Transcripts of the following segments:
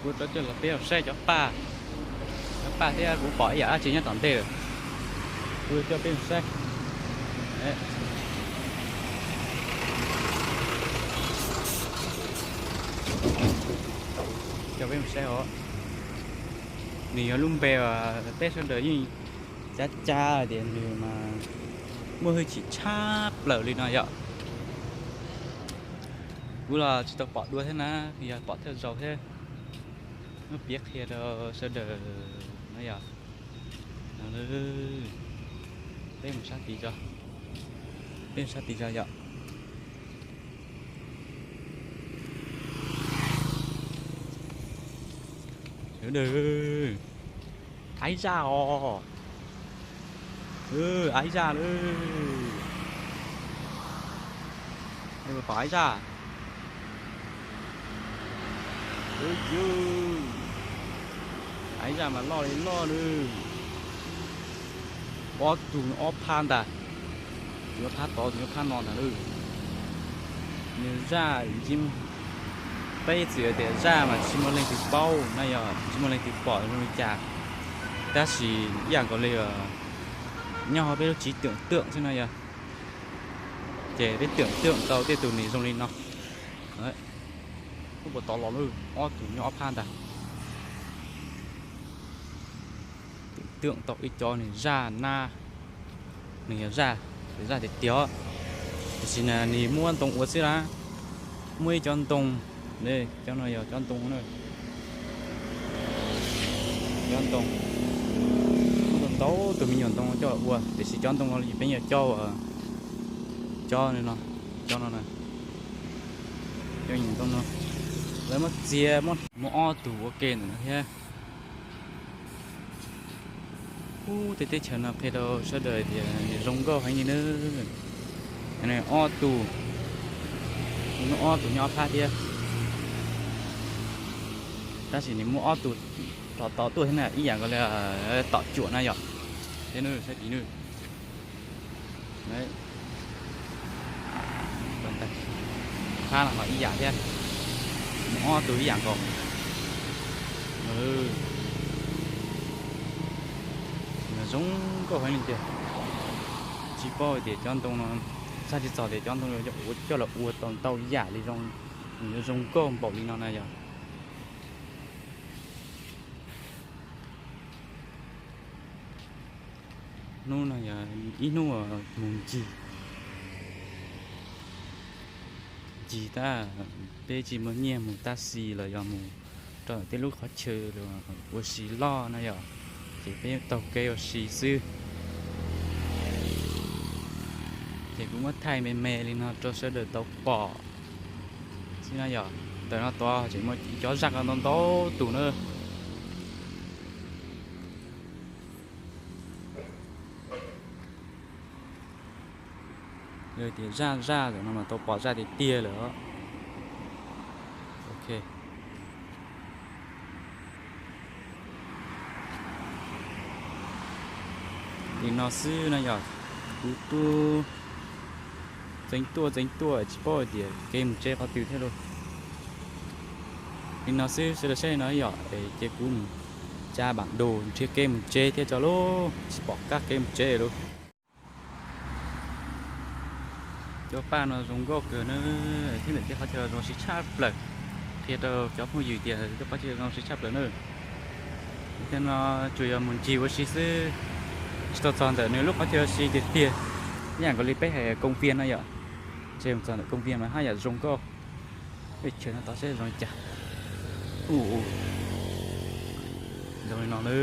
Kuv rov coj los peb los saib cov paj, cov paj thiab kuv pom ib yam dab tsi nyob tom ntej lawm. Kuv coj peb mus saib. Coj peb mus saib os. Nws yog lub npe uas peb sawv daws yeej cav cas tias nws mas muaj hwj chim tshaj plaws li no yom. Kuv los tsis tau pom dua thiab na, yog pom thawj zaug thiab. Muab piav qhia rau sawv daws no yom. No, peb mus sab tid tso, peb mus sab tid tso yom. Sawv daws, aiv zaj os. Aiv zaj lawm. Pom aiv zaj. Aiv zaj mas loj li loj lawm. Ob tug ob phab ntag. Tus nyob phab tod, tus nyob phab no ntag lawm. Nws zaj, peb txwm tias zaj mas tsis muaj leej twg paub na, yog tsis muaj leej twg pom zoo li cas, tab sis ib yam nkaus li nyob hauv peb lub tsiv tưởng tượng xwb no yog, ces peb tưởng tượng tau tej tus nws zoo li no. Lub puas tod los lawm, ob tug nyob ob phab ntag. Tưởng tượng tau ib co nws zaj na, nws yog zaj, zaj tiag tiag, tiam sis nws muab ntoo ua xwb na. Muaj ib co ntoo, cov no yog cov ntoo na. Cov ntoo, muaj ntau tus me nyuam ntoo coj los ua, tiam sis cov ntoo no peb yuav coj, cov no, cov no, cov me nyuam ntoo no, lawv muab txia, muab ob tug ua ke ntawm no thiab. Ub, tej teb chaws no qhia rau sawv daws tias nws zoo nkauj heev li na. Ob tug, muaj ob tug nyob ob phab thiab, tab sis nws muaj ob tug rov tod tuaj thiab na, ib yam nkaus li tom cuam na yom. Thiab nws saib tid nws, phab no los ib yam thiab, muaj ob tug ib yam nkaus. Nws zoo nkauj heev li tiag. Tsis paub tias cov ntoo no, txhaj tsis txog tias cov ntoo no coj los ua tau ntau yam li zoo, nws yuav zoo nkauj npaum li no na yog. Hnub no yog ib hnub mus ncig, ncig tab, peb tsis muaj nyiaj mus taxi los yog mus rau tej lub qhov chaw ua si loj na yom, ces peb taug kev ua si xwb. Ces kuv muab thaij me me li no rau sawv daws tau pom xwb na yom. Ntawm no tod tseem muaj cov zaj ntau ntau tus na. Yog tias zaj zaj ntawm no mas tau pom zaj tiag tiag lawm. Ok, li no xwb no yog kuv tub txeev tuaj txeev tuaj tsis paub hais tias kev mus tsev qhov twg thiab lauj. Li no xwb sawv daws saib no yom, ces kuv mus tsa bản đồ nrhiav kev mus tsev thiab tso lauj, tsis pom kab kev mus tsev lauj. Cov paj no zoo nkauj kawg na, thiab ntawm tej qhov chaw zoo siab tshaj plaws. Qhia rau cov phooj ywg tias tej qhov chaw zoo siab tshaj plaws na. Thiab no tsuas yog mus ncig ua si xwb, tsis tau txog ntawm nws lub qhov chaw ua si tiag tiag. Ib yam nkaus li peb hais công viên no yom, ces mus txog ntawm công viên mas haj yam zoo nkauj. Peb chaw no tod seb zoo li cas. Ua, zoo li no na.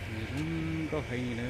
Nws zoo nkauj heev li na.